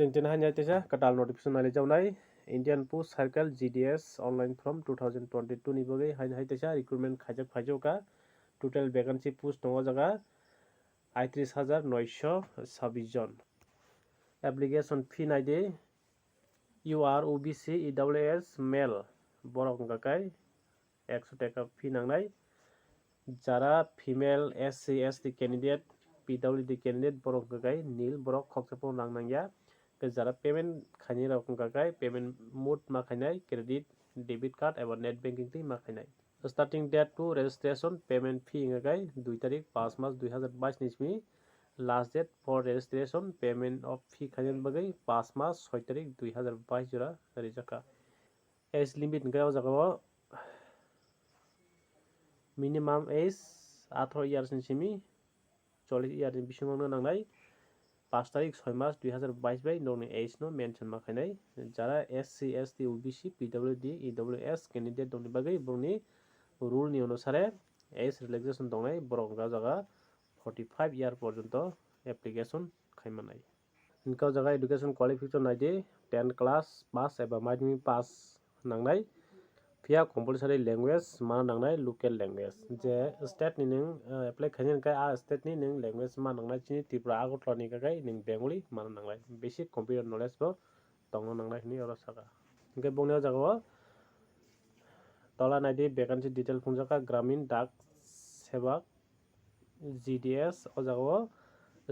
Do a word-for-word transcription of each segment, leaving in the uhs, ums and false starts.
Chwng tini hai teisa kwtal notification nai jawnai, Indian Post Circle G D S online form two thousand twenty-two ni bagwi hai hai teisa recruitment khaijak phaijak kha. Total vacancy post tongo o jaga aitris hajar noisho sabbish jon. Application fee nai di, you are O B C, E W S, male, borok wngkha khe ekso taka fee nangnai. Jara female, S C, S T candidate, P W D candidate, borok wngkha khe nil, borok khoksa phano rang nangya. Tei jara payment khainai rok wngkha khe payment mode ma khainai, credit, debit card eba net banking twi ma khainai. Starting date to registration, payment fee wngkha khe dui tarik panch mas dui hazar bais ni simi. Last date for registration, payment of fee khainani bagwi panch mas soi tarik dui hazar bais jora rijak kha. Age limit hwnkhe o jaga o minimum age atharo years ni simi chollish year ni bisingo wngna nangnai. Panch tarik soi mas dui hazar bais bai nokni age no mention ma khainai. Jara S C, S T, O B C, P W D, E W S candidate dongni bagwi borokni rule ni onusare age relaxation tongnai, borok wngkha o jaga forty five year porjonto application khaimanai. Hwnkhe o jaga education qualification nai di, ten class pass eba madhyamik pass nangnai. Phiya compulsory language mana nangnai, local language. Je state ni nwng, eh, apply khainai hwnkhe a state ni nwng language mana nangnai, chini Tripura Agartala ni khe nwng Bengali mana nangnai. Basic computer knowledge bo tongna nangnai hinwi oro saka. Hwnkhe bongni o jaga o tola nai di vacancy detail phunukjak kha Gramin Dak Sevak G D S o jaga o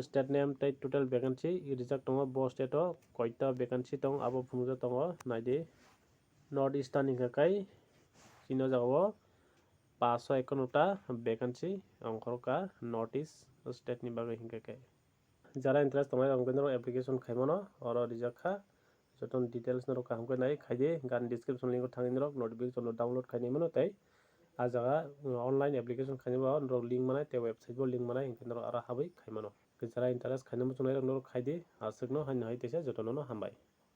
state name tei total vacancy rijak tongo. Bo state o koita vacancy tongo abo phunukjak tongo nai di. North Eastern ni hwnkha khe chini o jaga o paanch sho ekanno ta vacancy ongkhorokha North East state ni bagwi hwnkha khe. Jara interest tongnai rok hwnkhe norok application khaimano oro rijak kha. Jotono details norok kaham khe nai khaidi, gan description link o thangwi norok notification no download khainai mano tei ah jaga online application khainai bo norok link manai tei website bo link manai hwnkhe norok aro habwi khaimano. Jara interest khaina muchungnai rok norok khaidi, aswkno haino hai teisa jotono no hambai.